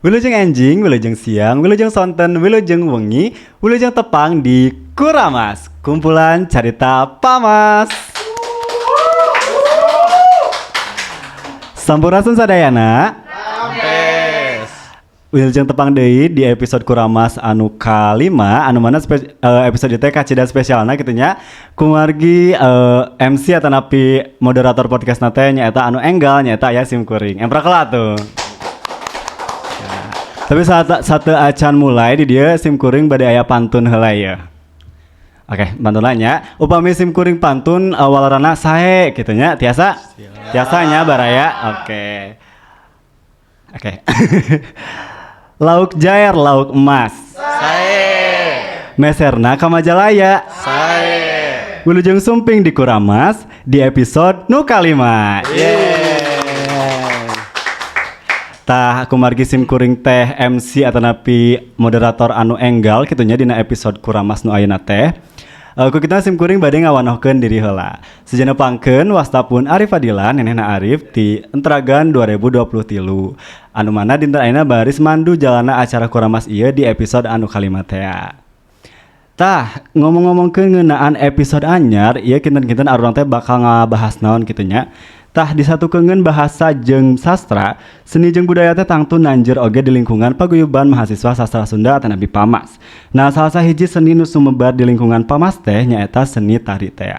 Wilujeng enjing, wilujeng siang, wilujeng sonten, wilujeng wengi, wilujeng tepang di Kuramas, kumpulan carita Pamas. Sampurasun sadayana. Wilujeng tepang deui di episode Kuramas anu kalima, anu mana episode teh kacida spesialna kitu nya. Kumargi MC atanapi moderator podcast na teh nyaeta anu enggal nyaeta aya sim kuring. Emprak lah tuh. Tapi saat satu acan mulai di dia sim kuring bade aya pantun heula ya. Oke, pantun nya. Upami sim kuring pantun walarana sae kitu nya, tiasa? Tiasanya baraya. Oke. Oke. Lauk jair, lauk emas. Sae. Meserna ka Majalaya. Sae. Wilujeng sumping di Kuramas di episode nu kalima. Yeay. Tah kumargi sim kuring teh MC atanapi moderator anu enggal kitu nya dina episode Kuramas nu ayeuna teh. Ku kita sim kuring bade ngawanohkeun diri heula. Sejana pangkeun wasta pun Arif Fadila nenehna Arif ti Entragan 2023. Anu mana dinten ayeuna baris mandu jalana acara Kuramas ieu di episode anu kalima teh. Tah ngomong-ngomongkeun ngeunaan episode anyar ieu kinten-kinten arurang teh bakal ngabahas naon kitu nya. Tah disatukeun bahasa jeung sastra, seni jeung budaya teh tangtu nanjeur oge di lingkungan paguyuban mahasiswa sastra Sunda atanapi Pamas. Nah, salah sahiji seni nu sumebar di lingkungan Pamas teh nyaeta seni tari teh.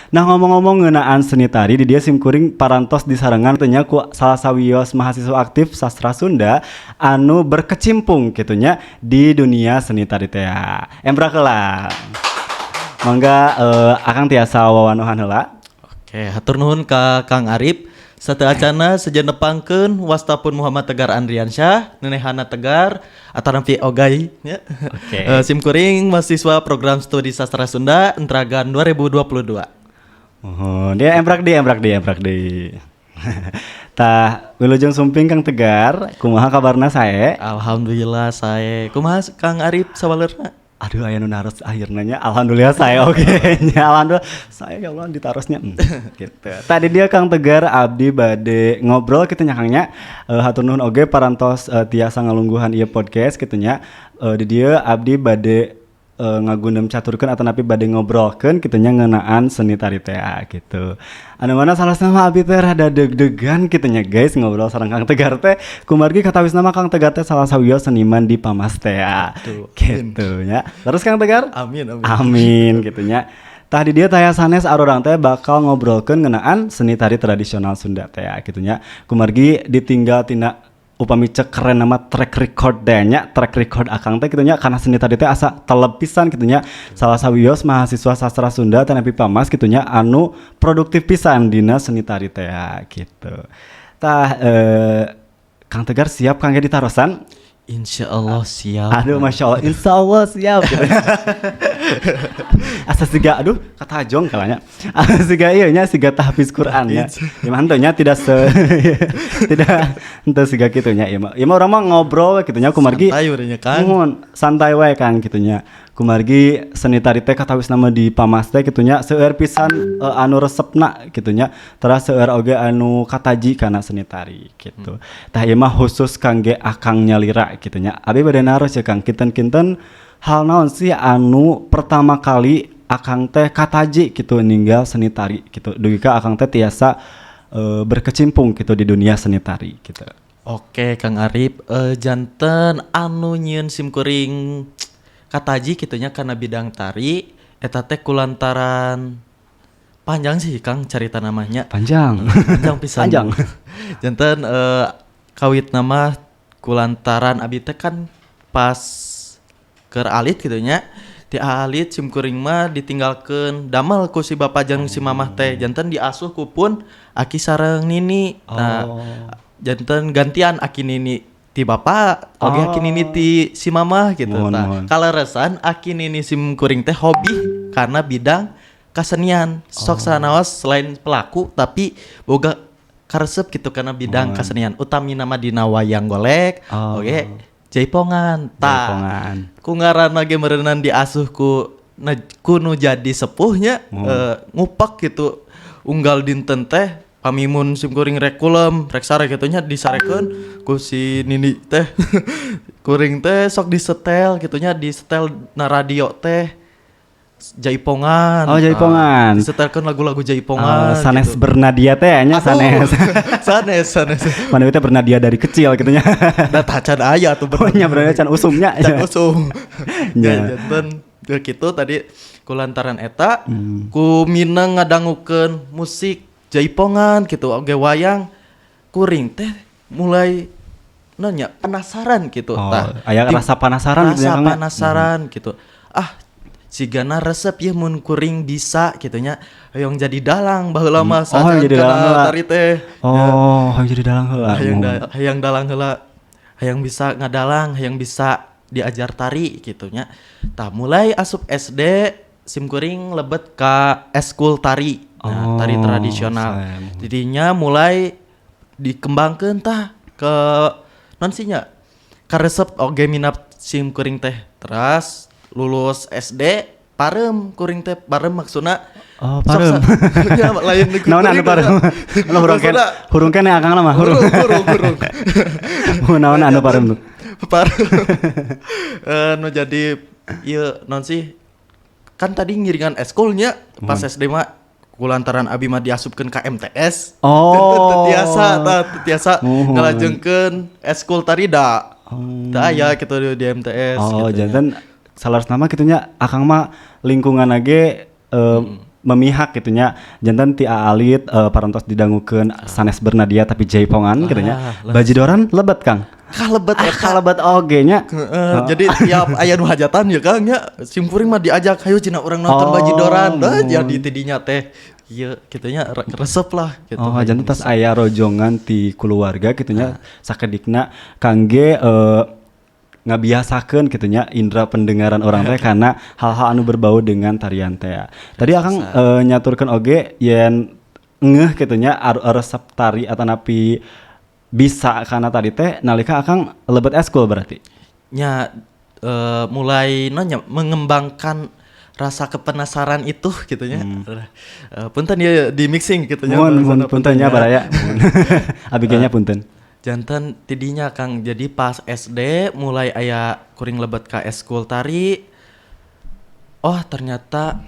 Nah, ngomong-ngomong ngeunaan seni tari di dieu sim kuring parantos disarengan teh nya ku salah sawios mahasiswa aktif sastra Sunda anu berkecimpung kitu nya di dunia seni tari teh. Emprak heula. Mangga akang tiasa wawanohan heula. Oke, hatur nuhun ka Kang Arif. Sateu acana sejen nepangkeun wasta pun Muhammad Tegar Andriansyah, nenehana Tegar atanapi Ogay nya. Oke. Sim kuring mahasiswa program studi sastra Sunda Entragan 2022. Mohon dia emprak di emprak di emprak di. Tah wilujeng sumping Kang Tegar, kumaha kabarna sae? Alhamdulillah sae. Kumaha Kang Arif sawaleurna? Aduh aya nu naros akhirna nya. Alhamdulillah saya oke nya. Alhamdulillah saya ya Allah ditarosnya gitu. Tadi dia Kang Tegar abdi bade ngobrol kitu nya Kang nya. Hatur nuhun oge parantos tiasa ngalungguhan ieu podcast kitu nya. Di dieu abdi bade ngagundem caturkeun atanapi bade ngobrolkeun kitu nya ngeunaan seni tari teh gitu. Anu mana salah sama abdi teh rada deg-degan kitu nya guys ngobrol sareng Kang Tegar teh. Kumargi katawisna mah Kang Tegar teh salah sawios seniman di Pamas teh gitu nya. Terus Kang Tegar? Amin amin. Amin gitu nya. Tah di dieu taya sanes arurang teh bakal ngobrolkeun ngeunaan seni tari tradisional Sunda teh gitu nya. Kumargi ditinggal tina upami cek keren nama track record teh nya, track record akang teh kitu nya karena seni tari teh asa telep pisan kitu nya. Salah sawios mahasiswa sastra Sunda teh nepi Pamas kitu nya anu produktif pisan dina seni tari teh gitu. Tah Kang Tegar siap Kang ge ditarosan? Insya Allah siap. Aduh Masya Allah, Insya Allah siap gitu. Asa siga, aduh katajong kalanya. Asa siga ieu nya siga tahfiz Quran nya. Ya mah henteu nya tidak se tidak henteu siga kitu nya ieu mah. Ieu mah urang mah ngobrol kitu nya kumargi. Santai urang nya Kang. Muhun, santai wae Kang kitu nya. Kumargi seni tari teh katawisna mah di Pamas teh kitu nya seueur pisan anu resepna kitu nya. Teras seueur oge anu kataji kana seni tari kitu. Tah ieu mah khusus kangge akang nyalira kitu nya. Abi bade naros ya Kang, kinten-kinten hal naon sih anu pertama kali akang teh kataji kitu ninggal seni tari kitu. Dugi ka akang teh tiasa berkecimpung kitu di dunia seni tari kitu. Oke Kang Arif, janten anu nyieun sim kuring kataji kitu nya kana bidang tari eta teh kulantaran panjang sih Kang carita namanya. Panjang. Panjang pisan. Panjang. Janten kawit nama kulantaran abi teh kan pas keur alit kitu nya. Ti alit sim kuring mah ditinggalkeun damel ku si bapa jeung si mamah teh. Janten diasuh ku pun aki sareng nini. Nah, janten gantian aki nini ti bapa oge aki nini ti si mamah gitu. Mohon, Tah, mohon. kaleresan aki nini sim kuring teh hobi karena bidang kesenian. Sok sanaos selain pelaku tapi boga karesep gitu karena bidang kesenian. Utami nama dina wayang golek, oge jaipongan. Tah, Jaipongan. ku ngaranna ge meureunnan diasuh ku ku nu jadi sepuhnya, ngupak gitu unggal dinten teh Pami mun sim kuring rek kulem, rek sare kitu nya, disarekeun ku si nini teh. Kuring teh sok disetel kitu nya, disetel na radio teh Jaipongan. Oh, Jaipongan. Ah, disetelkeun lagu-lagu Jaipongan. Oh, sanes gitu. Bernadia teh nya. Aduh. Sanes. Sanes, sanes. Mana teh Bernadia dari kecil gitu nya. Da tacan aya tuh. Oh nya, berarti can usumnya. Can usum. Nya. Ya, janten ya gitu tadi kulantaran eta ku mineng ngadangukeun musik jaipongan gitu oge wayang, kuring teh mulai nanya penasaran gitu. Oh, tah. aya rasa penasaran gitu rasa ya, Kang, ya? Penasaran gitu, ah sigana resep ya mun kuring bisa gitu nya, hoyong jadi dalang baheula mah. Oh, hoyong jadi dalang heula. Tari teh. Oh, hayang jadi dalang heula. Hayang hayang dalang heula, hayang bisa ngadalang, hayang bisa diajar tari gitu nya. Tah, mulai asup SD sim kuring lebet ka eskul tari. Nah, tari Oh, tradisional. Jadinya mulai dikembangkan tah ke non sih nya, karesep oge minat sim kuring teh. Terus lulus SD parem kuring teh, parem maksudna Oh, sok parem. Ya, lain Naon anu kuring parem? teh. Anu hurung ken, Maksudna hurung keneh akang mah, hurung. Hurung, hurung, hurung. Naon anu parem tuh? Parem. Eh, nu jadi ieu non sih, kan tadi ngiringan eskulnya pas SD mah kulantaran abi mah diasupkeun ka MTS. Oh. Teu tiasa tah, teu tiasa Muhun. ngalajengkeun eskul tari da. Da aya gitu di MTS Oh, gitu nya. janten salah nama kitu nya akang mah lingkungan ge memihak gitu nya. Janten ti alit parantos didangukeun sanes Bernadia tapi jaipongan gitu nya. Ah, Bajidoran lebet, Kang? Kalebet Ah, eta. kalebet oge nya. Heeh, jadi tiap aya nu hajatan ya Kang nya, simkuring mah diajak, hayu cenah urang nonton bajidoran. Dah jadi tidinya teh ieu kitu nya, resep lah gitu. Oh, janten tas aya rojongan ti keluarga gitu nya, sakedikna kangge ngabiasakeun gitu nya indra pendengaran orang teh karena hal-hal anu berbau dengan tarian teh. Tadi akang nyaturkeun oge yen ngeh gitu nya resep tari atanapi bisa karena tadi teh nalika akang lebet eskul berarti. Nya, mulai nanya mengembangkan rasa kepenasaran itu gitu nya. Punten ya di mixing gitu nya. Mun mun bahasana punten nya nya. Baraya. Abi ge nya punten. Janten tidinya Kang, jadi pas SD mulai aya kuring lebet ka eskul tari. Oh, ternyata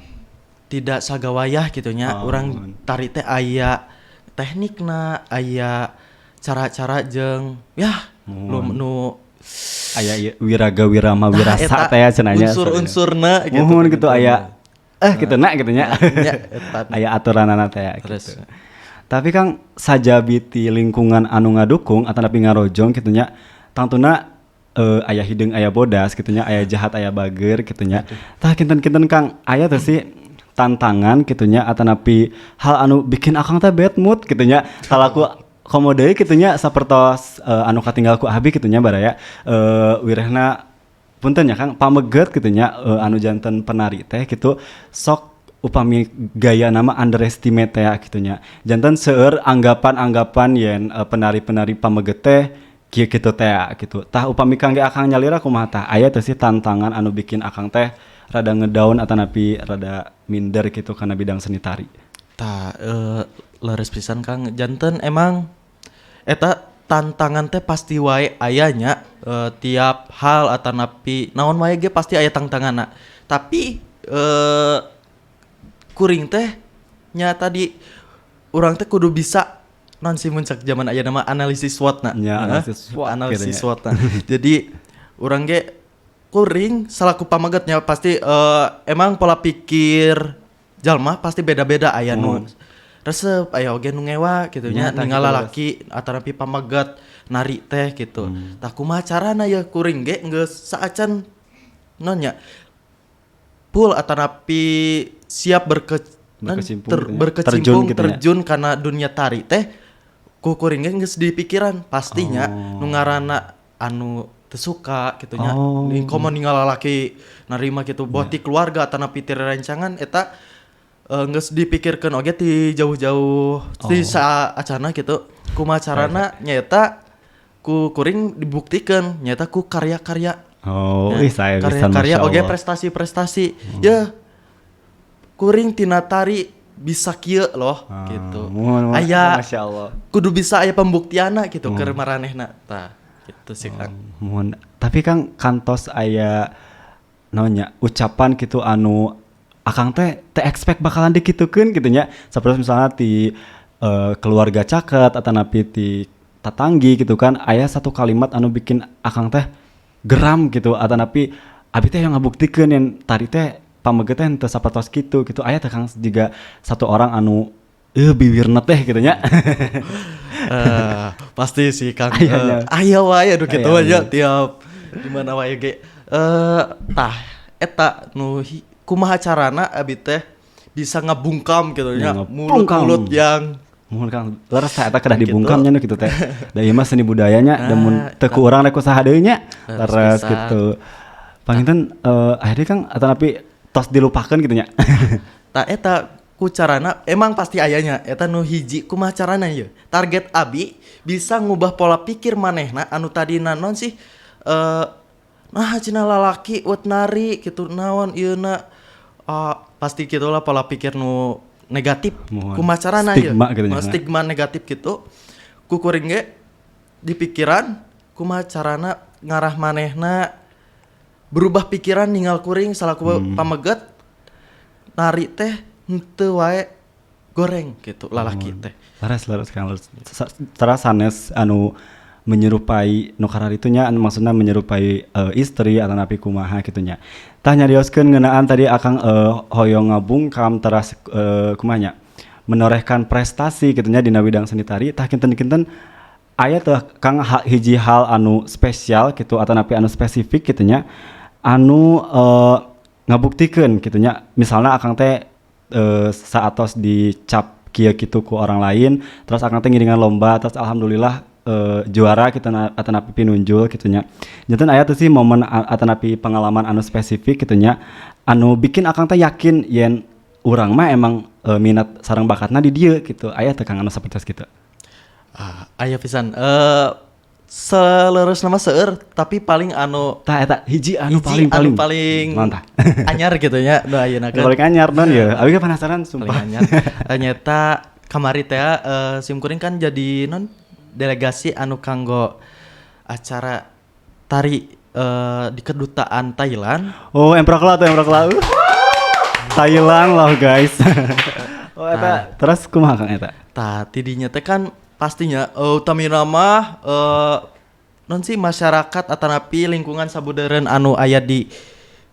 tidak sagawayah gitu nya. Oh, Urang mun. tari teh aya teknikna, aya cara-cara jeung ya lu nu Aya ieu wiraga wirama Tah, wirasa eta teh cenah nya. unsur-unsurna gitu. Muhun gitu aya gitu na gitu nya. Nya, eta. Aya aturanana teh Terus. gitu. Tapi Kang, sajabi ti lingkungan anu ngadukung atanapi ngarojong gitu nya, tangtuna aya hideung aya bodas gitu nya, aya jahat aya bager gitu nya. Tah, kinten-kinten Kang, aya teh sih tantangan gitu nya atanapi hal anu bikin akang teh bad mood gitu nya, salaku komo deui gitu nya sapertos anu katinggal ku abi gitu nya baraya, wirehna punten ya Kang, pameget gitu nya, anu janten penari teh gitu sok upami gaya nama underestimate teh gitu nya, janten seueur anggapan-anggapan yen penari-penari pameget teh kieu kitu teh gitu. Tah, upami kangge akang nyalira kumaha tah, aya teh sih tantangan anu bikin akang teh rada ngedown atanapi rada minder gitu karena bidang seni tari? Tah, leres pisan Kang, janten emang eta tantangan teh pasti wae aya nya, tiap hal atanapi naon wae ge pasti aya tantanganna. Tapi kuring teh nya tadi urang teh kudu bisa non sih, mun cek zaman ayeuna mah analisis SWOT na. Nya, Heeh, analisis SWOT analisis gitu nya. SWOT na. Jadi urang ge kuring selaku pamegetnya pasti emang pola pikir jalma pasti beda-beda, aya nu resep, aya oge nu ngewa gitu nya, Nya, tah ningal gitu, lalaki atanapi pameget nari teh gitu. Tah, kumaha carana ya kuring ge geus saacan non nya full atanapi siap non, Berkecimpung gitu nya. berkecimpung Terjun gitu nya. terjun karena dunia tari teh ku kuring ge geus di pikiran pastinya nu ngaranna anu teu suka gitu nya. Oh. Komo ningal lalaki narima gitu, boh ti keluarga atanapi ti rerencangan eta geus dipikirkeun oge ti jauh-jauh ti saacana gitu. Kumaha carana nyaeta ku kuring dibuktikan nyaeta ku karya-karya. Oh, Ya, ih saya bisa karya-karya Masya oge Allah. prestasi-prestasi ya kuring tina tari. bisa kieu loh gitu. Muhun, muhun. Aya Masya Allah. Kudu bisa aya pembuktianna gitu keur maranehna. Tah, gitu sih, Kang. Muhun. Tapi Kang, kantos aya naon nya, ucapan gitu anu akang teh teh expect bakalan dikitukeun gitu nya. Seperti misalnya di keluarga caket atau napi ti tatanggi gitu kan, aya satu kalimat anu bikin akang teh geram gitu atau napi abi teh yang ngabuktikeun yang tadi teh pameget teh henteu sapertos kitu gitu. Aya teh, Kang, juga satu orang anu bibirna teh gitu nya? Pasti sih, Kang. Aya nya. Aya wae aduh gitu Aya, aja aya. Tiap di mana wae ge. Tah eta nu kumaha carana abi teh bisa ngabungkam gitu nya Ya, ngabungkam. mulut-mulut yang Muhun, Kang, leres teh eta kedah Gitu. dibungkam nya nu kitu teh. Da ieu mah seni budayanya, da mun teu ku urang rek ku saha deui nya. Leres Leres pisan. gitu. Panginten akhirnya, Kang, atau napi tos dilupakeun gitu nya? Tah, eta ku carana emang pasti ayanya eta nu hiji kumaha carana ye target abi bisa ngubah pola pikir manehna anu tadina non sih nah cenah lalaki wet nari gitu naon ieu na. Ah, pasti gitulah pola pikir nu negatif. Muhun. Kumaha carana ieu? Stigma gitu nya. Mah, stigma negatif gitu ku kuring ge di pikiran kumaha carana ngarah manehna berubah pikiran ninggal kuring salaku pameget nari teh henteu wae goreng gitu lalaki teh. Leres, leres, Kang, leres. Teras sanes anu menyerupai nu kararitu nya, anu maksudna menyerupai istri atau napi kumaha gitu nya. Tah, nyarioskeun ngeunaan tadi akang hoyong ngabungkam teras kumaha nya, menorehkan prestasi gitu nya dina bidang seni tari. Tah, kinten-kinten aya teh, Kang, hiji hal anu spesial gitu atau napi anu spesifik gitu nya anu ngabuktikeun gitu nya, misalnya akang teh saatos dicap kieu kitu ku orang lain, terus akang teh ngiringan lomba, terus alhamdulillah juara gitu atau napi pinunjul gitu nya. Janten aya tuh sih momen atau napi pengalaman anu spesifik gitu nya anu bikin akang teh yakin yen urang mah emang minat sareng bakatna di dieu gitu? Aya teh, Kang, anu sapertos gitu? Ah, aya pisan. Seleres nama seueur, tapi paling anu Tah, eta hiji anu hiji paling anu paling paling mantap anyar gitu nya nu ayeuna Anu kan. paling anyar non ya, abi ge penasaran Paling sumpah. anyar. Nyeta kamari teh sim kuring kan jadi non delegasi anu kanggo acara tari di kedutaan Thailand. Oh, emprok lah tuh, emprok lah. Thailand loh, guys. Oh, eta terus kumaha, Kang, eta? Tah, tidinya teh kan pastinya utamina mah non sih masyarakat atanapi lingkungan sabudeureun anu aya di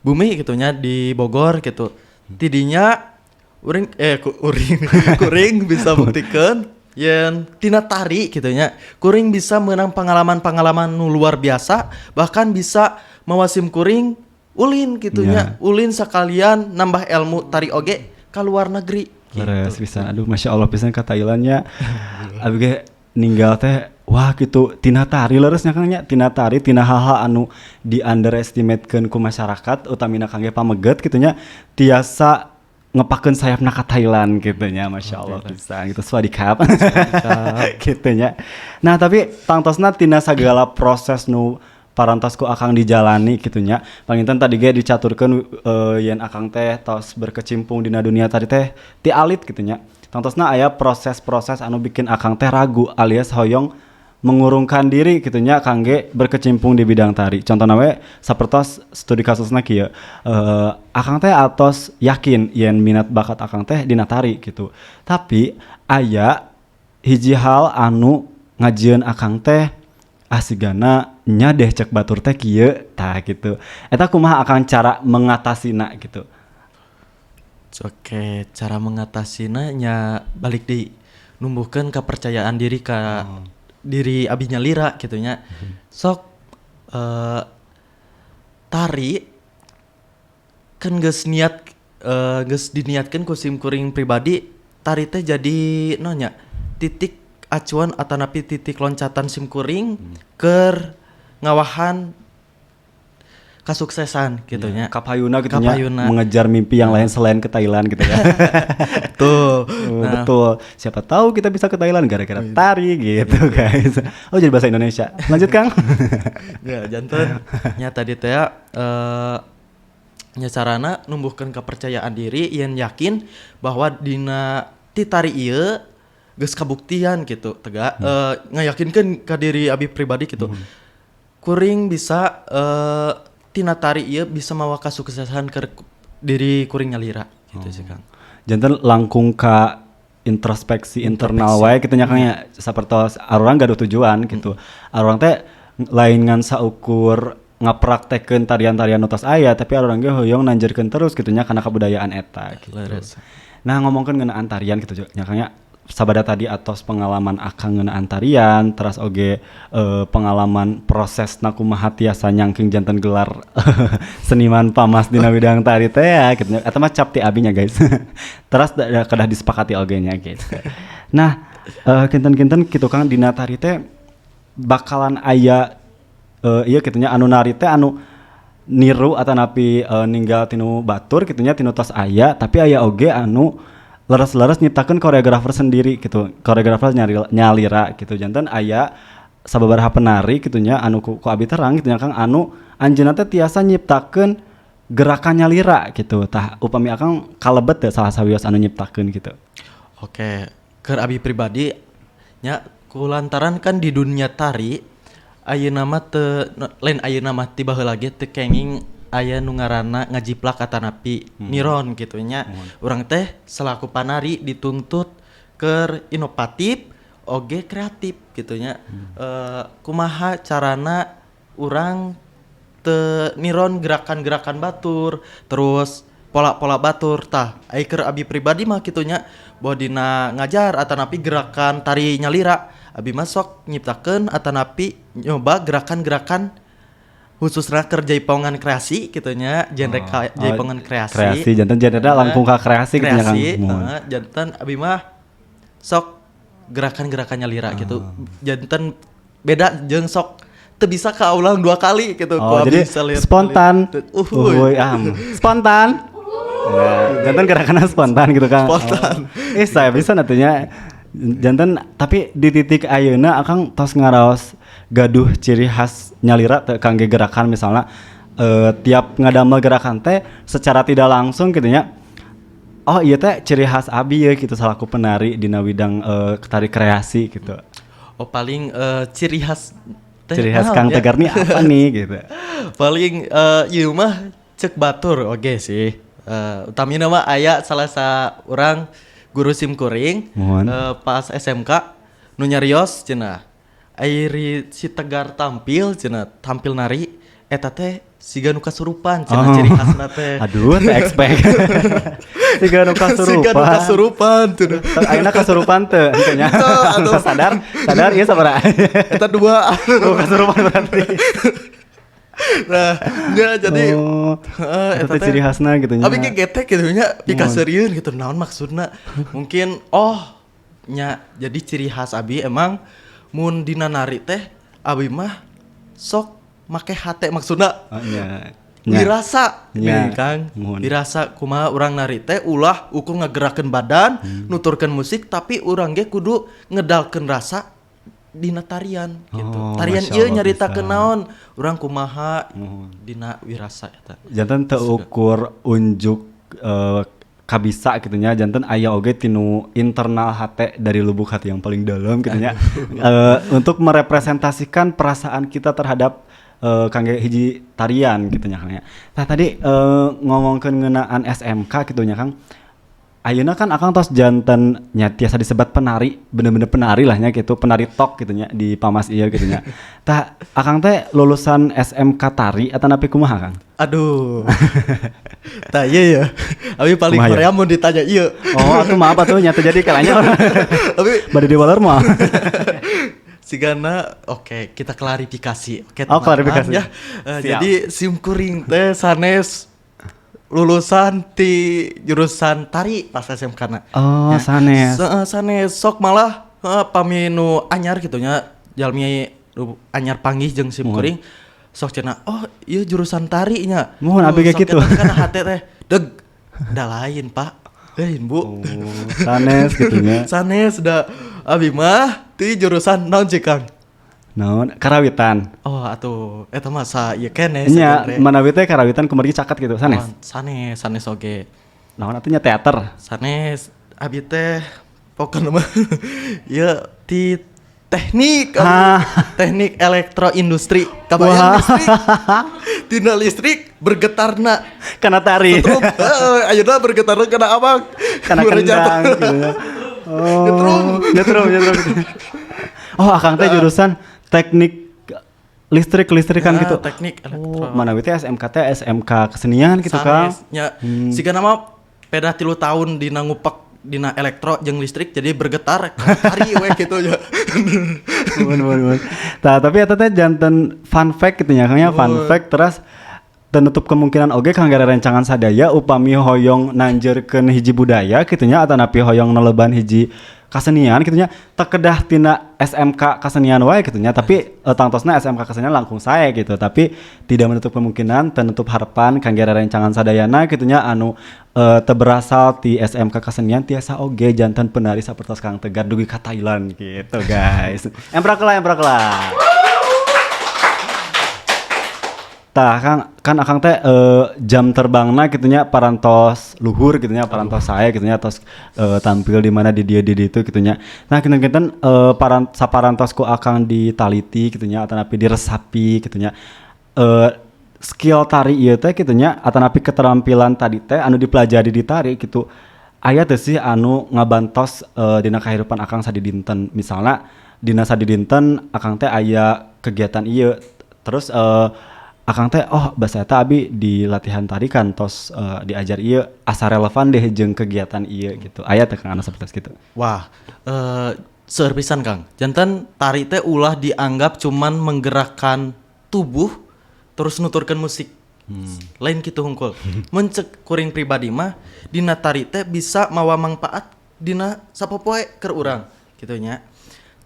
bumi gitu nya di Bogor gitu. Tidinya uring eh ku, uring kuring bisa buktikan yen tina tari gitu nya kuring bisa menang pengalaman-pengalaman nu luar biasa, bahkan bisa mawa sim kuring ulin gitu nya, ulin sekalian nambah ilmu tari oge ka luar negeri gitu. Leres pisan. Aduh, masya Allah pisan ka Thailandnya. Abi ge ninggal teh wah gitu tina tari leres nya, Kang, nya, tina tari, tina hal-hal anu di underestimate-keun ku masyarakat utamina kangge pameget gitu nya, tiasa ngepakeun sayapna ka Thailand gitu nya. Masya Allah pisan gitu, สวัสดีครับ gitu nya. Nah, tapi tangtosna tina sagala proses nu parantos ku akang dijalani gitu nya, panginten tadi ge dicaturkeun yen akang teh tos berkecimpung dina dunia tari teh ti alit gitu nya. Tangtosna aya proses-proses anu bikin akang teh ragu alias hoyong mengurungkan diri gitu nya kangge berkecimpung di bidang tari. Contohna we sapertos studi kasusna kieu, akang teh atos yakin yen minat bakat akang teh dina tari gitu, tapi aya hiji hal anu ngajieun akang teh, ah, sigana nya deh cek batur teh kieu. Tah, gitu, eta kumaha akang cara mengatasina gitu? Oke, cara mengatasinya nya balik di numbuhkan kepercayaan diri ka diri abi nyalira gitu nya. Sok tari kan geus niat geus diniatkeun ku sim kuring pribadi tari teh jadi nonya titik acuan atanapi titik loncatan sim kuring keur ngawahan kasuksesan gitu nya. Kapayuna gitu nya, Kapayuna. Mengejar mimpi yang lain selain ke Thailand gitu ya. Tuh. Oh, Nah, betul. Siapa tahu kita bisa ke Thailand gara-gara tari gitu, guys. Oh, jadi bahasa Indonesia. Lanjut, Kang. Ya, janten nya tadi teh Nya carana numbuhkeun kepercayaan diri yen yakin bahwa dina ti tari ieu geus kabuktian gitu tegak, ngayakinkeun ka diri abi pribadi gitu. Kuring bisa, tina tari ieu bisa mawa kasuksesan ke diri kuring nyalira gitu sih, Kang. Janten langkung ka introspeksi internal wae kitu nya, Kang, nya, sapertos arurang gaduh tujuan gitu. Arurang teh lain ngan saukur ngapraktekeun tarian-tarian nu tos aya, tapi arurang ge hoyong nanjeurkeun terus kitu nya kana kabudayaan eta gitu. Leres. Nah, ngomongkeun ngeunaan tarian gitu nya, Kang, nya, sabada tadi atos pengalaman akang ngeunaan tarian, teras oge pengalaman prosesna kumaha tiasa nyangking janten gelar seniman Pamas dina bidang tari teh ya gitu nya. Eta mah cap ti abi nya, guys. Teras da kedah disepakati oge nya gitu. Nah, kinten-kinten kitu, Kang, dina tari teh bakalan aya ieu kitu nya, anu nari teh anu niru atanapi ninggal tinu batur kitu nya, tinu tos aya, tapi aya oge anu leres-leres nyiptakeun koreografer sendiri gitu, koreografer nyari nyalira gitu. Janten aya sababaraha penari kitu nya anu ku abi terang kitu nya, Kang, anu anjeunna teh tiasa nyiptakeun gerakan nyalira gitu. Tah, upami akang kalebet teu salah sawios anu nyiptakeun gitu? Oke, keur abi pribadi nya, kulantaran kan di dunia tari ayeuna mah teu lain ayeuna mah, ti baheula ge teu kenging aya nu ngaranna ngajiplak atanapi niron gitu nya. Urang teh selaku panari dituntut keur inovatif oge kreatif gitu nya. Kumaha carana urang teu niron gerakan-gerakan batur, terus pola-pola batur. Tah, ai keur abi pribadi mah kitu nya, bahwa dina ngajar atanapi gerakan tari nyalira, abi mah sok nyiptakeun atanapi nyoba gerakan-gerakan khususnya keur jaipongan kreasi gitu nya, genre jaipongan kreasi. Kreasi, janten genre langkung ka kreasi gitu nya, Kang. Kreasi. Muhun. Heeh, janten abi mah sok gerakan-gerakan nyalira gitu, janten beda jeung sok teu bisa kaulang dua kali gitu. Oh, Ku abi jadi salir- spontan. Uhuy. Uhuy, ah, spontan. Ya, janten gerakannya spontan gitu, Kang. Spontan. Oh. Eh, saya bisa nantinya. Janten tapi di titik ayeuna akang tos ngaraos gaduh ciri khas nyalira teu kangge gerakan, misalnya tiap ngadamel gerakan teh secara tidak langsung gitu nya. Oh iya teh ciri khas abi ya gitu, selaku penari dina bidang tari kreasi gitu. Oh, paling ciri khas teh Ciri khas naon Kang ya? Tegar nih apa nih gitu. Paling ieu mah cek batur oge sih. Utamina mah aya salah saurang guru sim kuring Muhun. Pas SMK nu nyarios cenah, ari si Tegar tampil cenah, tampil nari eta teh siga nu kasurupan cenah, ciri khasna teh. Aduh, teu expect. Siga nu kasurupan. Siga nu kasurupan cenah. Ayeuna kasurupan teu henteu nya? Teu, atuh. Sadar, sadar ieu sabaraha? Eta dua. Oh, kasurupan berarti. Nah, ya jadi Oh, heeh, eta teh ciri khasna gitu nya. Abi ge getek gitu nya, pikaseurieun gitu, naon maksudna. Mungkin oh nya, jadi ciri khas abi emang mun dina nari teh abi mah sok make hate, maksudna Oh, nya. Nya. dirasa Nya. nih, Kang. Muhun. Dirasa kumaha urang nari teh ulah ukur ngagerakeun badan, nuturkeun musik, tapi urang ge kudu ngedalkeun rasa dina tarian gitu. Oh, Tarian Masya ieu Allah nyaritakeun pisan. naon, urang kumaha dina wirasa eta. Janten teu ukur unjuk kabisa gitu nya, janten aya oge tinu internal hate, dari lubuk hati yang paling dalam gitu nya, untuk merepresentasikan perasaan kita terhadap kangge hiji tarian gitu nya, Kang, ya. Nah, tadi ngomongkeun ngeunaan SMK gitu nya, Kang. Ayeuna kan akang tos janten nya tiasa disebat penari, bener-bener penari lah nya gitu, penari tok gitu nya di Pamas ieu gitu nya. Tah, akang teh lulusan SMK tari atanapi kumaha, Kang? Aduh. Tah iya ya. Abi paling Kumaha ya? hoream mun ditanya ieu. Oh, atuh maaf atuh nya, teu jadi kalanya. Abi Bade diwaler mah. sigana oke, kita klarifikasi. Oke, Oh, teman-teman, klarifikasi. ya. Siap. Jadi sim kuring teh sanes lulusan ti jurusan tari pas SMK na. Oh, Ya. sanes. Sanes sok malah pami nu anyar gitu nya, jalmi nu anyar panggih jeung sim kuring sok cenah, "Oh, ieu jurusan tari nya." Muhun, abi ge Sok kitu. eta kana hate teh deg da lain, Pak. Lain, Bu. Oh, sanes gitu nya. Sanes da abi mah ti jurusan naon sih, Kang? Naon? Karawitan. Oh, atuh eta mah sa ieu keneh Nya, sagenre. manawi teh karawitan kumargi caket gitu, sanes? Oh, sanes, sanes oge. Naon atuh nya, teater? Sanes, abi teh pokokna mah ieu ti teknik, teknik elektroindustri. Kabayang listrik. Tina listrik bergetarna. Kana tari. Setrum. Heeh, ayeuna bergetarna kana abang. Kana kendang gitu ya. Oh, Nyetrum. Nyetrum, nyetrum. Oh, akang teh jurusan teknik listrik listrikan Ya, gitu. teknik elektro. Oh, manawi teh SMK teh SMK kesenian gitu, Kang. Sanes, nya. Sigana mah pedah 3 tahun dina ngupak dina elektro jeung listrik, jadi bergetar tari we gitu ya. Mun, mun, mun. Tah, tapi eta teh janten fun fact gitu nya, Kang, ya, fun fact. Terus ternutup kemungkinan oge kangge rerencangan sadaya upami hoyong nanjeurkeun hiji budaya gitu nya, atanapi hoyong neleban hiji kasenian gitu nya, teu kedah tina SMK kasenian wae gitu nya, tapi tangtosna SMK kasenian langkung sae gitu, tapi tidak menutup kemungkinan, ternutup harapan kangge rerencangan sadayana gitu nya anu teu berasal ti SMK kasenian tiasa oge janten penari sapertos Kang Tegar dugi ka Thailand gitu, guys. Emprak lah, emprak lah. Tah, Kang, kan akang teh jam terbangna gitu nya parantos luhur gitu nya, parantos saya gitu nya, tos tampil di mana, di dia di ditu gitu nya. Nah, kinten-kinten saparantos ku akang ditaliti gitu nya atanapi diresapi gitu nya. Skill tari ieu teh gitu nya atanapi keterampilan tadi teh anu dipelajari di tari gitu. Aya teh sih anu ngabantos dina kahirupan akang sadidinten? Misalnya dina sadidinten akang teh aya kegiatan ieu, terus akang teh, "Oh, basa eta abi di latihan tari kan tos diajar ieu, asa relevan deh jeung kegiatan ieu," gitu. Aya teh, Kang, anu sapertos kitu? Wah, seueur pisan, Kang. Janten tari teh ulah dianggap cuman menggerakkan tubuh terus nuturkeun musik. Lain kitu hungkul. Mun cek kuring pribadi mah, dina tari teh bisa mawa manfaat dina sapopoe keur urang kitu nya.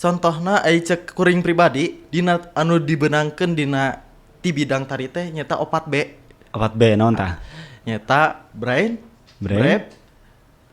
Contohna, ai cek kuring pribadi dina anu dibenangkeun dina ti bidang tari teh nyata 4B. 4B naon tah? Nyata brain, Brain. Brave,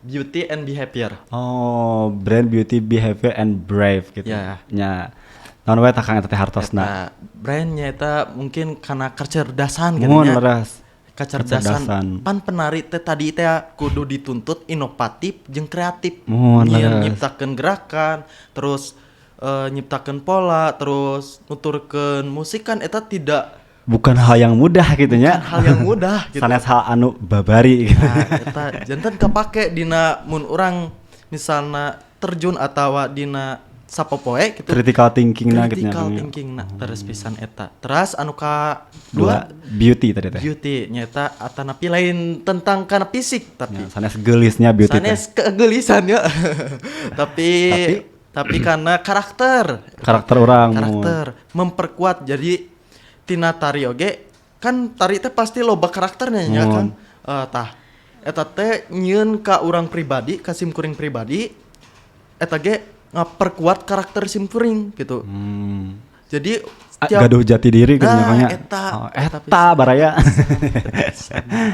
beauty and behavior. Oh, brain, beauty, behavior and brave gitu. Ya. Nya. Naon wae tah, Kang, eta teh hartosna? Eta brain nyata mungkin karena kecerdasan gitu Mun nya. Leres. Kecerdasan. Kecerdasan. Pan penari teh tadi teh kudu dituntut inovatif jeung kreatif. Mun, Nyieun, leres. nyiptakeun gerakan, terus nyiptakeun pola, terus nuturkeun musik, kan eta tidak Bukan hal yang mudah gitu nya. Bukan hal yang mudah gitu. Sanes hal anu babari gitu. Nah, eta janten kepake dina mun urang misalna terjun atawa dina sapopoe gitu. Critical thinking na gitu nya, Critical Kang, ya. Thinking na terus pisan eta. Terus anu ka dua, dua, beauty tadi teh. Beauty nyata atanapi lain tentang kana fisik, tapi Ya, sanes geulisnya beauty teh. Sanes kegelisan ya, tapi tapi karena karakter. Karakter urang, mun. Karakter memperkuat. Jadi tina tari oge kan, tari teh pasti loba karakternya nya Mun. kan. Eh, tah eta teh nyieun ka urang pribadi, ka sim kuring pribadi, eta ge ngaperkuat karakter sim kuring gitu. Jadi Ah, gaduh jati diri gitu Nah, nya, Kang, nya. eta, Oh, eta eta baraya.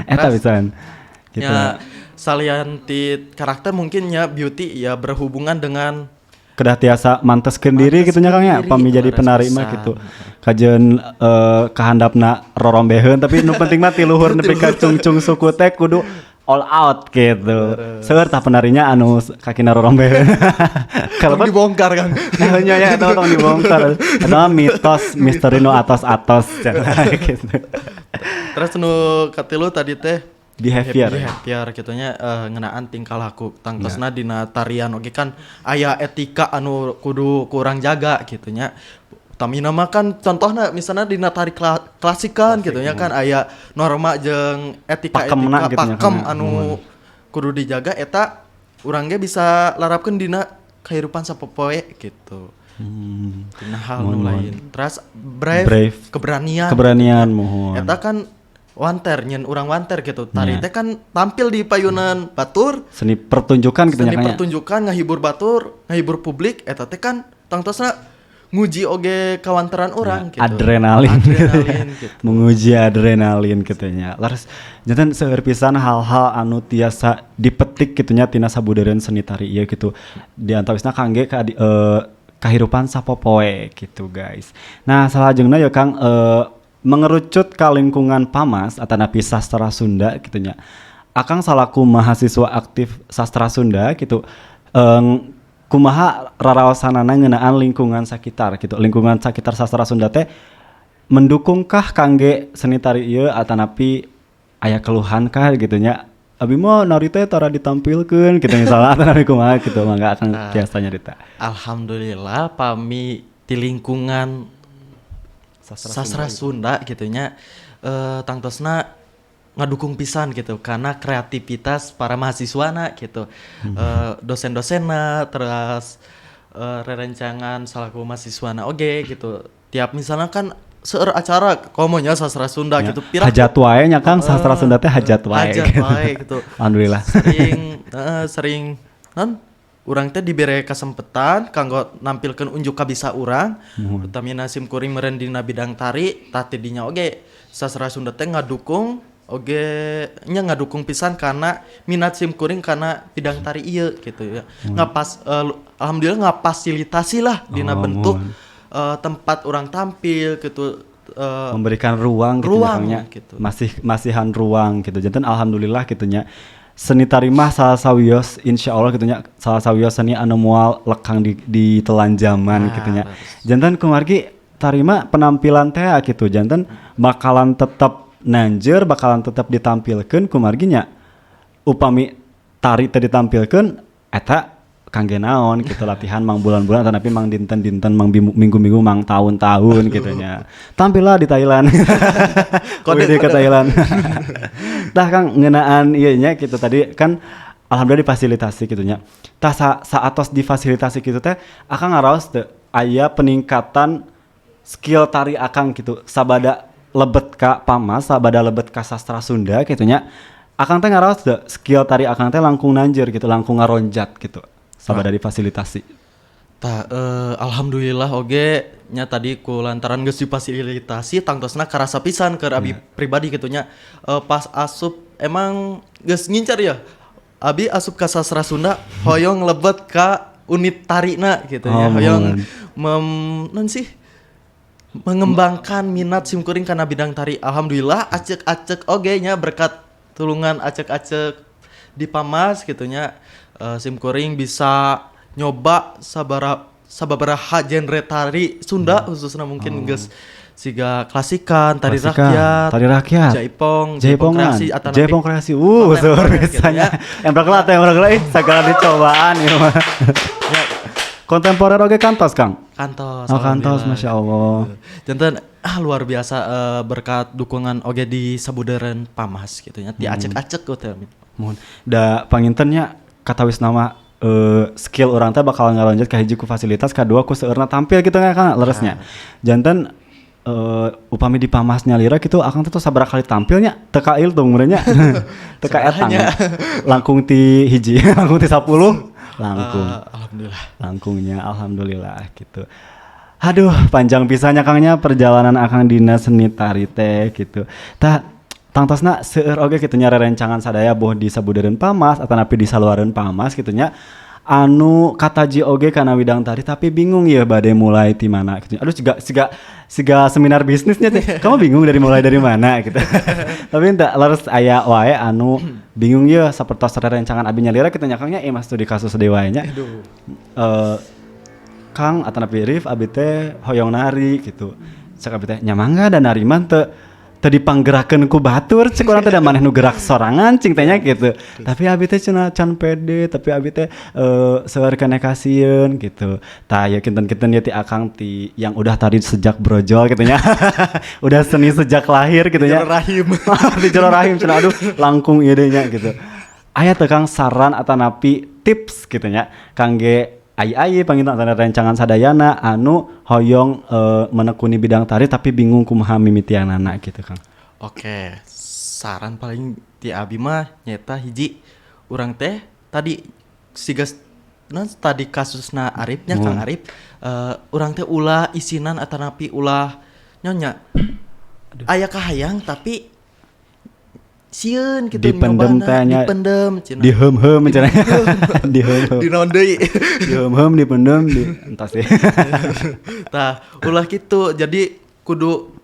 Eta pisan. Gitu. Ya, salian ti karakter mungkin ya beauty ya berhubungan dengan Kedah tiasa manteskeun diri gitu nya, Kang, ya, diri, pami jadi leres penari mah pisan. Gitu. Kajeun kahandapna rorombeheun, tapi nu penting mah ti luhur nepi ka cungcung suku teh kudu all out gitu. Seueur tah penarinya anu kakina rorombeheun. Tong Kalau dibongkar, Kang. Nah, nya ya, eta mah tong dibongkar. Eta mah mitos misteri nu atos-atos cenah gitu. Terus nu katilu tadi teh Behavior. Behavior gitu nya, ngeunaan tingkah laku. Tangtosna dina tarian oge kan aya etika anu kudu kurang jaga gitu nya. Utamina mah kan contohna misalnya dina tari klasik kan gitu nya, kan aya norma jeung etika Pakemna etika gitu nya, pakem Kang, ya. anu kudu dijaga, eta urang ge bisa larapkeun dina kehidupan sapopoe gitu. Dina hal nu lain. Terus brave, Brave. Keberanian. Keberanian, muhun. Eta kan wanter, nyen urang wanter gitu. Tari Nya. teh kan tampil di payunan batur, Seni pertunjukan gitu nya, seni Kang, ya. Pertunjukan ngahibur batur, ngahibur publik, eta teh kan tangtosna nguji oge kawanteran urang gitu. Adrenalin. Adrenalin gitu. Menguji adrenalin gitu nya. Leres, janten seueur pisan hal-hal anu tiasa dipetik gitu nya tina sabudereun seni tari ieu gitu. Di antawisna kangge ka kahirupan sapopoe gitu, guys. Nah, salajengna ya, Kang, mengerucut ka lingkungan Pamas atanapi sastra Sunda gitu nya. Akang salaku mahasiswa aktif sastra Sunda gitu, kumaha raraosanana ngeunaan lingkungan sekitar gitu? Lingkungan sekitar sastra Sunda teh mendukungkah kangge seni tari ieu atanapi aya keluhan kah gitu nya? Abi mah nari teh tara ditampilkeun gitu misalnya, atanapi kumaha gitu, mangga Akang tiasa nyarita. Alhamdulillah, pami di lingkungan sastra Sunda gitu nya, tangtosna ngadukung pisan gitu karena kreativitas para mahasiswana gitu. Dosen-dosenna, terus rerencangan salaku mahasiswana oge gitu. Tiap misalnya kan seueur acara komo nya sastra Sunda gitu. Hajat wae nya, Kang, sastra Sunda teh hajat wae. Hajat gitu. Wae gitu. Alhamdulillah. Sering non urang teh dibere kesempatan kanggo nampilkeun unjuk kabisa urang, utamina sim kuring meureun dina bidang tari. Tah, ti dinya oge sastra Sunda teh ngadukung oge nya, ngadukung pisan karena minat sim kuring karena bidang tari ieu gitu ya. Ngapas alhamdulillah ngafasilitasi lah dina bentuk tempat urang tampil gitu, memberikan ruang gitu ruang, ya, Kang, nya. Gitu. Masih masihan ruang gitu. Janten alhamdulillah gitu nya, seni tari mah salah sawios, insya Allah gitu nya, salah sawios seni anu moal lekang di ditelan zaman gitu nya. Janten kumargi tari mah penampilan teh gitu, janten bakalan tetap nanjeur, bakalan tetap ditampilkan kumargi nya upami tari teh ditampilkan eta kangge naon gitu latihan mang bulan-bulan tapi mang dinten-dinten, mang minggu-minggu, mang tahun-tahun gitu nya. Tampillah di Thailand. Kode, Wih, ke kode. Thailand. Tah, Kang, ngeunaan ieu nya gitu, tadi kan alhamdulillah difasilitasi gitu nya. Tah, saatos difasilitasi gitu teh, Akang ngaraos teu aya peningkatan skill tari Akang gitu sabada lebet ka Pamas, sabada lebet ka sastra Sunda gitu nya? Akang teh ngaraos teu skill tari Akang teh langkung nanjeur gitu, langkung ngaronjat gitu sabada difasilitasi? Tah, alhamdulillah oge nya, tadi ku lantaran geus difasilitasi tangtosna karasa pisan ke abi pribadi gitu nya. Pas asup emang geus ngincar ya. Abi asup ka sastra Sunda hoyong lebet ka unit tarina gitu nya. Oh, Hoyong muhun. mem non sih mengembangkan minat simkuring karena bidang tari. Alhamdulillah acek-acek oge nya, berkat tulungan acek-acek di Pamas gitu nya, simkuring bisa nyoba sabara sababaraha genre tari Sunda, khususnya mungkin geus siga klasikan, tari Klasikan, rakyat, tari rakyat. Jaipong, Jaipongan, kreasi atau Jaipong kreasi. Seueur kontemporer gitu biasanya. ya. Embrek lah teh, embrek lah, ih, segala dicobaan ieu mah. Ya, Kontemporer oge kantos, Kang? Kantos. Oh, kantos, alhamdulillah. Masya Allah. Janten ah luar biasa, berkat dukungan oge di sabudeureun Pamas gitu nya. Di acek-acek gitu. Muhun. Da panginten nya katawis nama skill urang teh bakal ngalanjut ka hiji ku fasilitas, kadua ku seueurna tampil gitu nya, Kang, leresnya. Janten upami di Pamas nyalira gitu, Akang teh tos sabaraha kali tampilnya teu kailtung meureun nya. Teu kaetang. Langkung ti hiji, langkung ti 10, langkung. Alhamdulillah. Langkungnya alhamdulillah gitu. Aduh, panjang pisan nya, Kang, nya, perjalanan Akang dina seni tari teh gitu. Tah, tangtosna seueur oge kitu nya rerencangan sadaya, boh di sabudeureun Pamas atanapi di saluareun Pamas gitu nya, anu kataji oge kana bidang tari tapi bingung ya bade mulai ti mana gitu. Aduh, siga siga siga seminar bisnisnya teh. Kamu bingung dari mulai dari mana gitu. Tapi entah leres aya wae anu bingung ya sapertos rerencangan abi nyalira kitu nya, Kang, nya, mas studi kasus deui wae nya. Aduh. Kang atanapi Rif, abi teh hoyong nari gitu. Cek abi teh nya mangga, da nari mah teu teu dipanggerakeun ku batur, cek urang teh, da maneh nu gerak sorangan cing teh nya gitu. Tapi abi teh cenah can pede, tapi abi teh seueur keneh kasieun gitu. Tah, ya kinten-kinten ya ti Akang ti yang udah tari sejak brojol gitu nya. Udah seni sejak lahir gitu nya. Jero rahim. Di jero rahim cenah, aduh, langkung ieu deui nya gitu. Aya teu, Kang, saran atanapi tips gitu nya kangge ai-ai panginten antara rencangan sadayana anu hoyong menekuni bidang tari tapi bingung kumaha mimitianana gitu, Kang? Oke, saran paling ti abi mah nyeta hiji, urang teh tadi siga non tadi kasusna Arifnya, Kang Arif, urang teh ulah isinan atanapi ulah nyonya aya kahayang tapi sieun gitu Dipendem nyobana, teh nya. Dipendem cenah. Diheum-heum cenah. Diheum-heum. Di naon deui. Diheum-heum, dipendem, di entos sih. Tah, ulah gitu. Jadi kudu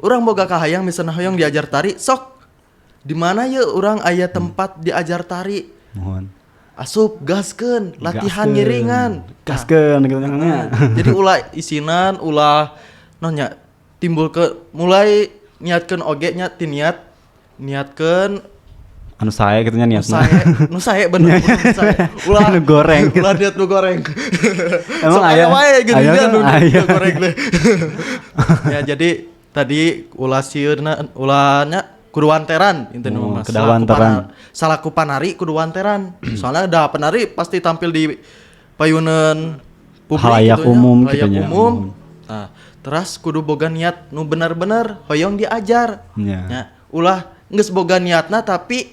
urang boga kahayang, misalnya hoyong diajar tari, sok di mana ye urang aya tempat diajar tari, Mohon. asup, gaskeun latihan, Gaskeun. ngiringan. Gaskeun gitu nya. Jadi ulah isinan, ulah nonya timbul ke mulai niatkeun oge nya, ti niat, niatkeun Anu sae gitu nya nu niat mah. sae, nu sae bener, nu sae. Ulah Nu goreng. Ulah niat nu goreng. Emang Sok aya- aya wae gitu aya nya kan nu aya. nu goreng deh. Ya, jadi tadi ulah sieuna, ulahnya kudu wanteran intinya Oh, mah. kedah wanteran. Salaku panari kudu wanteran. Soalnya da penari pasti tampil di payunan publik Halayak gitu nya, umum halayak gitu nya. umum. Nah, terus kudu boga niat nu benar-benar hoyong diajar. Nya. Ya, ulah geus boga niatna tapi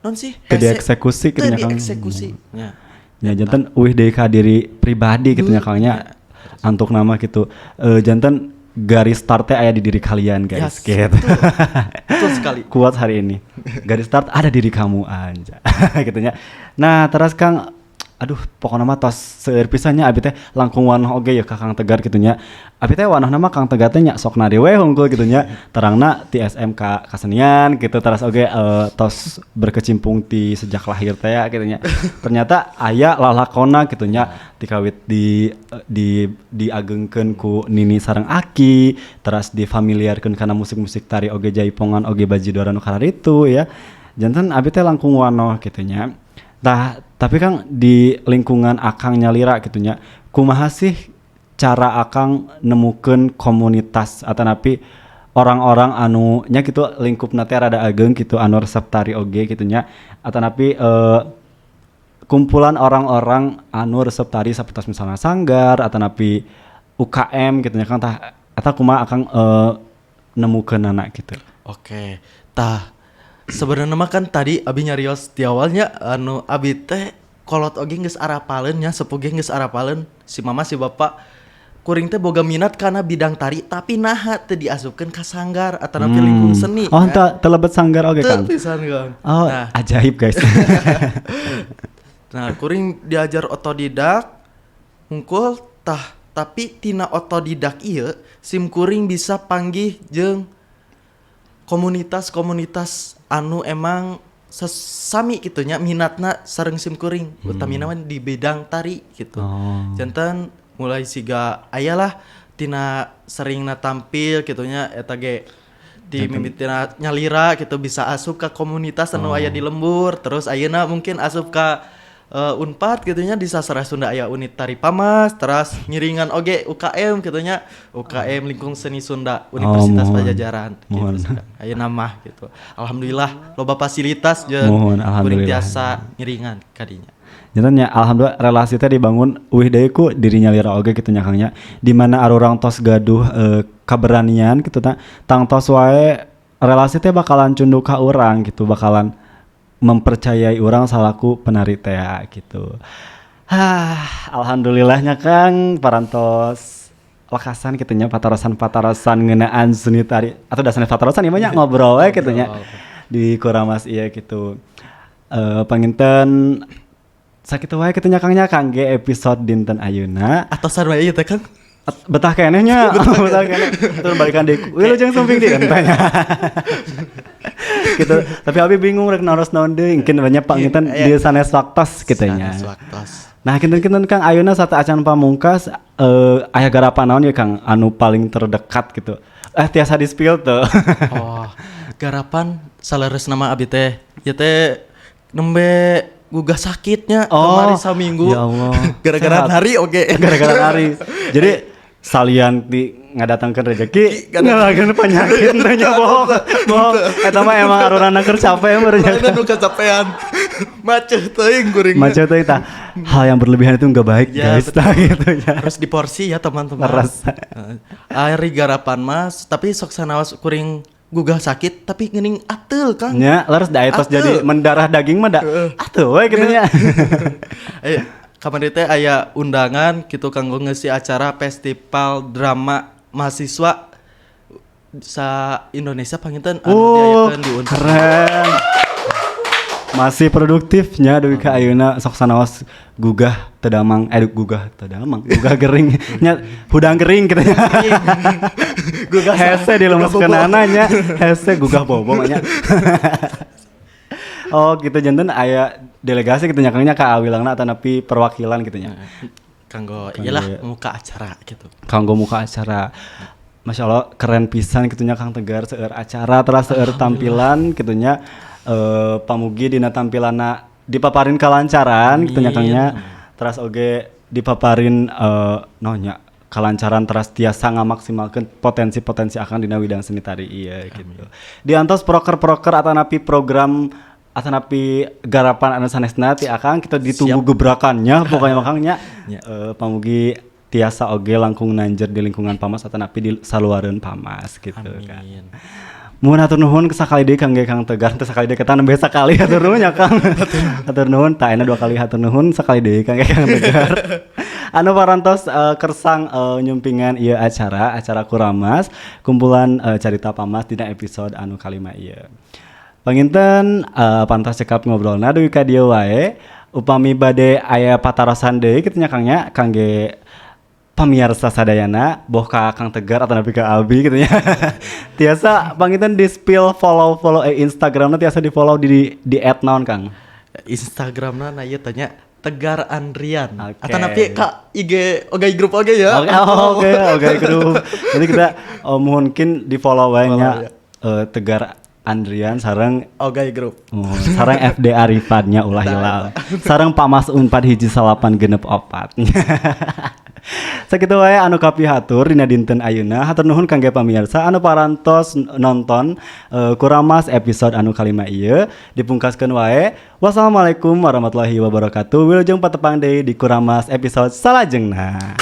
non sih Teu hese. dieksekusi Teu gitu nya, Kang. dieksekusi. Ya. Ya, janten uih deui ka diri pribadi gitu nya, Kang, nya. Antuk nama gitu. Janten garis start teh aya di diri kalian, guys, Yes, gitu. betul. Betul sekali. Kuat hari ini. Garis start ada diri kamu aja gitu nya. Nah, terus Kang, aduh, pokoknya mah tos seueur pisan nya, abi teh langkung wanoh oge ya ka Kang Tegar gitu nya. Abi teh wanoh nama Kang Tegar teh nya sok nari we hungkul gitu nya. Terangna ti SMK kasenian gitu, terus oge tos berkecimpung ti sejak lahir teh ya gitu nya. Ternyata aya lalakona gitu nya, tikawit di diagengkeun ku nini sareng aki, terus difamiliarkeun kana musik-musik tari oge jaipongan oge bajidoran nu kararitu ya. Janten abi teh langkung wanoh gitu nya. Tah, tapi Kang, di lingkungan Akang nyalira gitu nya, kumaha sih cara Akang nemukeun komunitas atanapi orang-orang anu nya gitu, lingkupna teh rada ageng gitu, anu resep tari oge gitu nya, atanapi kumpulan orang-orang anu resep tari sapertos misalnya sanggar atanapi UKM gitu nya, Kang, tah eta kumaha Akang nemukeunana gitu? Oke, tah sebenarnya mah kan tadi abi nyarios di awalnya anu abi teh kolot oge geus arapaleun nya, sepuh ge geus arapaleun, si mama si bapak, kuring teh boga minat kana bidang tari, tapi naha teu diasupkeun ka sanggar atau hmm. lingkung seni. Oh, henteu teu lebet sanggar oge, Teu Kang? pisan, Kang. Oh, Nah, ajaib, guys. Nah, kuring diajar otodidak hungkul tah, tapi tina otodidak ieu sim kuring bisa panggih jeung komunitas-komunitas anu emang sesami gitu nya minatna sareng sim kuring, utamina mah di bidang tari gitu. Janten mulai siga aya lah tina seringna tampil gitu nya, eta ge di mimitina nyalira gitu bisa asup ke komunitas anu aya di lembur, terus ayeuna mungkin asup ke Unpad gitu nya, di sastra Sunda aya unit tari Pamas, terus ngiringan oge UKM gitu nya, UKM Lingkung Seni Sunda Universitas Mohon. Pajajaran Mohon. gitu. Ayeuna mah gitu, alhamdulillah loba fasilitas jeung Mohon, kuring alhamdulillah. tiasa ngiringan kadinya. Janten nya alhamdulillah relasi teh dibangun uih deui ku diri nyalira oge gitu nya, Kang, nya. Di mana arurang tos gaduh kaberanian gitu ta, tangtos wae relasi teh bakalan cunduk ka urang gitu, bakalan mempercayai urang salaku penari teh gitu. Hah, alhamdulillahnya Kang, parantos lekasan gitu nya patarosan-patarosan ngeunaan seni tari atau dasarnya patarosan ieu mah nya, ngobrol we gitu nya di Kuramas iya gitu. Panginten sakitu wae kitu nya, Kang, nya, kangge episode dinten ayeuna. Atosan wae ieu teh, Kang. Betah keneh nya, betah keneh. Terus balikan deui. Wilujeng sumping di entahnya. Gitu. Tapi abi bingung rek naros naon deui. Mungkin banyak panginten di sanes waktos kitu nya. Sanes waktos. Nah, kinten-kinten Kang, ayeuna sateuacan pamungkas aya garapan naon ya, Kang, anu paling terdekat gitu? Tiasa di spill tuh. Oh, garapan saleresna mah abi teh ieu teh nembe gugah sakitnya Oh, kemarin saminggu. ya Allah. Gara-gara Sehat. nari oge. Gara-gara nari. Jadi salian di ngadatangkeun rezeki, ngadatangkeun penyakit teh nya, bohong. Bohong. Eta mah emang arurana keur capek meureun nya. Karena nu kecapean. Macet teuing kuring. Macet teh tah. Hal yang berlebihan itu enggak baik, Ya, guys. betul. Tah gitu ya. Harus diporsi ya, teman-teman. Leres. Heeh. Ari garapan mas, tapi sok sanaos kuring gugah sakit tapi geuning ateul, Kang. Nya, leres da tos Ateul. jadi mendarah daging mah da. Atuh we kitu nya. Kamari teh aya undangan gitu kanggo ngeusi acara festival drama mahasiswa sa Indonesia panginten anu Oh, diayakeun di Unpad. keren. Masih produktifnya dugi ka ayeuna, sok sanaos gugah teu damang, eh, gugah teu damang, gugah gering nya, hudang gering kitu nya. Gugah hese dilemeskeunana nya, hese gugah bobo nya. Oh gitu, janten aya delegasi kitu nya, Kang, nya, ka Awilangna atanapi perwakilan gitu nya. Kanggo iyalah, muka acara gitu. Kanggo muka acara. Masya Allah, keren pisan kitu nya, Kang Tegar, seueur acara teras seueur tampilan kitu nya. Pamugi dina tampilanna dipaparin kalancaran kitu nya, Kang, nya. Teras oge dipaparin naon nya, kalancaran, teras tiasa ngamaksimalkeun potensi-potensi akang dina widang seni tari ieu gitu. Diantos proker-proker atanapi program atanapi garapan anu sanesna ti akang kita ditunggu gebrakannya pokoknya mah, Kang, nya. Ya. Pamugi tiasa oge langkung nanjer di lingkungan Pamas atanapi di saluareun Pamas gitu kan. Amin. Muhun, hatur nuhun sakali deui kangge Kang Tegar, teu sakali deui, ketang nembe sakali hatur nuhun ya, Kang. Hatur nuhun, tah ayeuna dua kali hatur nuhun, sakali deui kangge Kang Tegar. Anu parantos kersang nyumpingan ieu acara, acara Kuramas, kumpulan carita Pamas dina episode anu kalima ieu. Panginten pantas cekap ngobrolna dugi ka dieu wae. Upami bade aya patarosan deui kitu nya, Kang, nya, kangge pamiarsa sadayana, boh ka Kang Tegar atanapi ka Abi gitu nya. Tiasa panginten di spill follow-follow Instagramna, tiasa di follow di @naon, Kang? Instagramna na ieu tanya Tegar Andrian. Oke. Atanapi ka IG Ogai Group oge ya. Oke, grup. Jadi kita, oh, mungkin di follow wae nya Follow, ya. Tegar Andrian sareng Ogai Group. Oh, sareng FD Arifannya ulah hilal. Sareng Pamas Unpad 1964. Sakitu wae anu kapihatur dina dinten ayeuna. Hatur nuhun kangge pamirsa anu parantos nonton Kuramas episode anu kalima ieu. Dipungkaskeun wae. Wassalamualaikum warahmatullahi wabarakatuh. Wilujeng patepang deui di Kuramas episode salajengna.